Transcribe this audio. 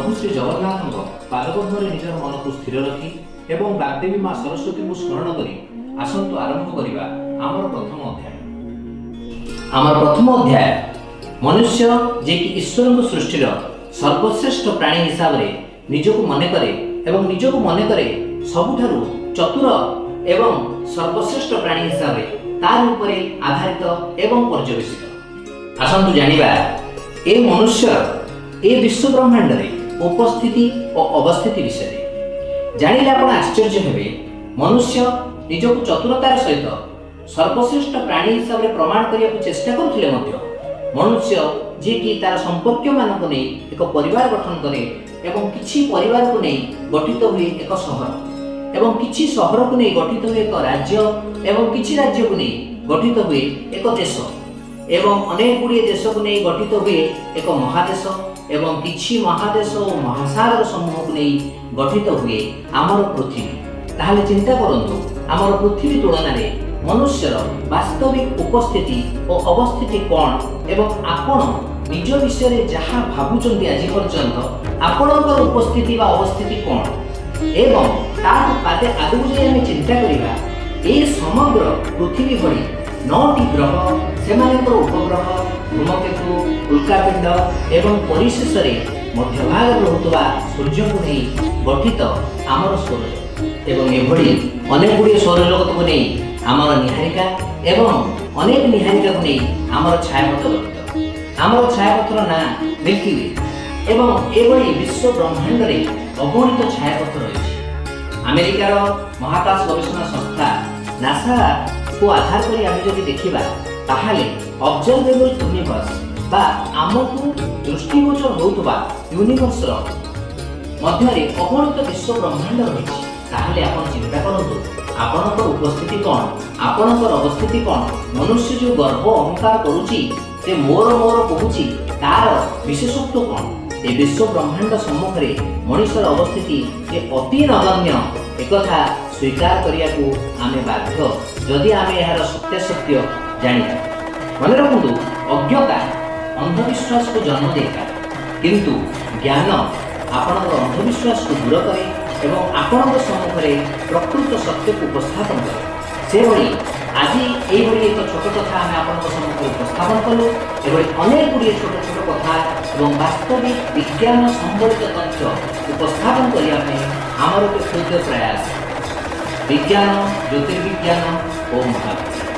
ପ୍ରଭୁ ଶ୍ରୀ ଜଗନ୍ନାଥଙ୍କ ପାଦପଦ୍ମରେ ନିଜର ମନକୁ ସ୍ଥିର ରଖି ଏବଂ ବାଗ୍ଦେବୀ ମା ସରସ୍ୱତୀଙ୍କୁ ସ୍ମରଣ କରି ଆସନ୍ତୁ ଆରମ୍ଭ କରିବା ଆମର ପ୍ରଥମ ଅଧ୍ୟାୟ। ଆମର ପ୍ରଥମ ଅଧ୍ୟାୟ, ମନୁଷ୍ୟ ଯିଏକି ଈଶ୍ୱରଙ୍କ ସୃଷ୍ଟିର ସର୍ବଶ୍ରେଷ୍ଠ ପ୍ରାଣୀ ହିସାବରେ ନିଜକୁ ମନେ କରେ ଏବଂ ନିଜକୁ ମନେ କରେ ସବୁଠାରୁ ଚତୁର ଏବଂ ସର୍ବଶ୍ରେଷ୍ଠ ପ୍ରାଣୀ ହିସାବରେ, ତାର ଉପରେ ଆଧାରିତ ଏବଂ ପର୍ଯ୍ୟବେସିତ। ଆସନ୍ତୁ ଜାଣିବା ଏ ମନୁଷ୍ୟର ଏ ବିଶ୍ୱ ବ୍ରହ୍ମାଣ୍ଡରେ ଉପସ୍ଥିତି ଓ ଅବସ୍ଥିତି ବିଷୟରେ। ଜାଣିଲେ ଆପଣ ଆଶ୍ଚର୍ଯ୍ୟ ହେବେ। ମନୁଷ୍ୟ ନିଜକୁ ଚତୁରତାର ସହିତ ସର୍ବଶ୍ରେଷ୍ଠ ପ୍ରାଣୀ ହିସାବରେ ପ୍ରମାଣ କରିବାକୁ ଚେଷ୍ଟା କରୁଥିଲେ ମଧ୍ୟ, ମନୁଷ୍ୟ ଯିଏକି ତାର ସମ୍ପର୍କୀୟମାନଙ୍କୁ ନେଇ ଏକ ପରିବାର ଗଠନ କରେ ଏବଂ କିଛି ପରିବାରକୁ ନେଇ ଗଠିତ ହୁଏ ଏକ ସହର ଏବଂ କିଛି ସହରକୁ ନେଇ ଗଠିତ ହୁଏ ଏକ ରାଜ୍ୟ ଏବଂ କିଛି ରାଜ୍ୟକୁ ନେଇ ଗଠିତ ହୁଏ ଏକ ଦେଶ ଏବଂ ଅନେକ ଗୁଡ଼ିଏ ଦେଶକୁ ନେଇ ଗଠିତ ହୁଏ ଏକ ମହାଦେଶ ଏବଂ କିଛି ମହାଦେଶ ଓ ମହାସାଗର ସମୂହକୁ ନେଇ ଗଠିତ ହୁଏ ଆମର ପୃଥିବୀ, ତାହେଲେ ଚିନ୍ତା କରନ୍ତୁ, ଆମର ପୃଥିବୀ ତୁଳନାରେ ମନୁଷ୍ୟର ବାସ୍ତବିକ ଉପସ୍ଥିତି ଓ ଅବସ୍ଥିତି କ'ଣ ଏବଂ ଆପଣ ନିଜ ବିଷୟରେ ଯାହା ଭାବୁଛନ୍ତି ଆଜି ପର୍ଯ୍ୟନ୍ତ, ଆପଣଙ୍କର ଉପସ୍ଥିତି ବା ଅବସ୍ଥିତି କ'ଣ? ଏବଂ ତାଠୁ ପାଦେ ଆଗକୁ ଯାଇ ଆମେ ଚିନ୍ତା କରିବା, ଏ ସମଗ୍ର ପୃଥିବୀ ଭଳି ନଅଟି ଗ୍ରହ, ସେମାନଙ୍କର ଉପଗ୍ରହ, ଧୂମକେତୁ, ଉଲ୍କାପିଣ୍ଡ ଏବଂ ପରିଶେଷରେ ମଧ୍ୟଭାଗରେ ରହୁଥିବା ସୂର୍ଯ୍ୟକୁ ନେଇ ଗଠିତ ଆମର ସୌରଜଗତ ଏବଂ ଏଭଳି ଅନେକ ଗୁଡ଼ିଏ ସୌରଜଗତକୁ ନେଇ ଆମର ନିହାରିକା ଏବଂ ଅନେକ ନିହାରିକାକୁ ନେଇ ଆମର ଛାୟାପଥ ଗଠିତ। ଆମର ଛାୟାପଥର ନାଁ ମିଲ୍କି we. ଏବଂ ଏଭଳି ବିଶ୍ୱ ବ୍ରହ୍ମାଣ୍ଡରେ ଅଗଣିତ ଛାୟାପଥ ରହିଛି। ଆମେରିକାର ମହାକାଶ ଗବେଷଣା ସଂସ୍ଥା ନାସାକୁ ଆଧାର କରି ଆମେ ଯଦି ଦେଖିବା, ତାହେଲେ ଅବଜର୍ଭେବଲ୍ ୟୁନିଭର୍ସ ବା ଆମକୁ ଦୃଷ୍ଟିଗୋଚର ହେଉଥିବା ୟୁନିଭର୍ସର ମଧ୍ୟରେ ଅଗଣିତ ବିଶ୍ୱ ବ୍ରହ୍ମାଣ୍ଡ ରହିଛି। ତାହେଲେ ଆପଣ ଚିନ୍ତା କରନ୍ତୁ, ଆପଣଙ୍କର ଉପସ୍ଥିତି କ'ଣ, ଆପଣଙ୍କର ଅବସ୍ଥିତି କ'ଣ? ମନୁଷ୍ୟ ଯେଉଁ ଗର୍ବ ଅହଙ୍କାର କରୁଛି, ସେ ମୋର ମୋର କହୁଛି, ତାର ବିଶେଷତ୍ୱ କ'ଣ? ଏ ବିଶ୍ୱ ବ୍ରହ୍ମାଣ୍ଡ ସମ୍ମୁଖରେ ମଣିଷର ଅବସ୍ଥିତି ଯେ ଅତି ନଗଣ୍ୟ, ଏକଥା ସ୍ୱୀକାର କରିବାକୁ ଆମେ ବାଧ୍ୟ, ଯଦି ଆମେ ଏହାର ସତ୍ୟାସତ୍ୟ ଜାଣିବା। ମନେ ରଖନ୍ତୁ, ଅଜ୍ଞତା ଅନ୍ଧବିଶ୍ୱାସକୁ ଜନ୍ମ ଦେଇପାରେ, କିନ୍ତୁ ଜ୍ଞାନ ଆପଣଙ୍କର ଅନ୍ଧବିଶ୍ୱାସକୁ ଦୂର କରେ ଏବଂ ଆପଣଙ୍କ ସମ୍ମୁଖରେ ପ୍ରକୃତ ସତ୍ୟକୁ ଉପସ୍ଥାପନ କରେ। ସେଭଳି ଆଜି ଏଇଭଳି ଏକ ଛୋଟ କଥା ଆମେ ଆପଣଙ୍କ ସମ୍ମୁଖରେ ଉପସ୍ଥାପନ କଲୁ। ଏଭଳି ଅନେକ ଗୁଡ଼ିଏ ଛୋଟ ଛୋଟ କଥା ଏବଂ ବାସ୍ତବିକ ବିଜ୍ଞାନ ସମ୍ବଳିତ ତଥ୍ୟ ଉପସ୍ଥାପନ କରିବା ପାଇଁ ଆମର ଏକ କ୍ଷୁଦ୍ର ପ୍ରୟାସ, ବିଜ୍ଞାନ, ଜ୍ୟୋତିର୍ବିଜ୍ଞାନ ଓ ମହାକାଶ।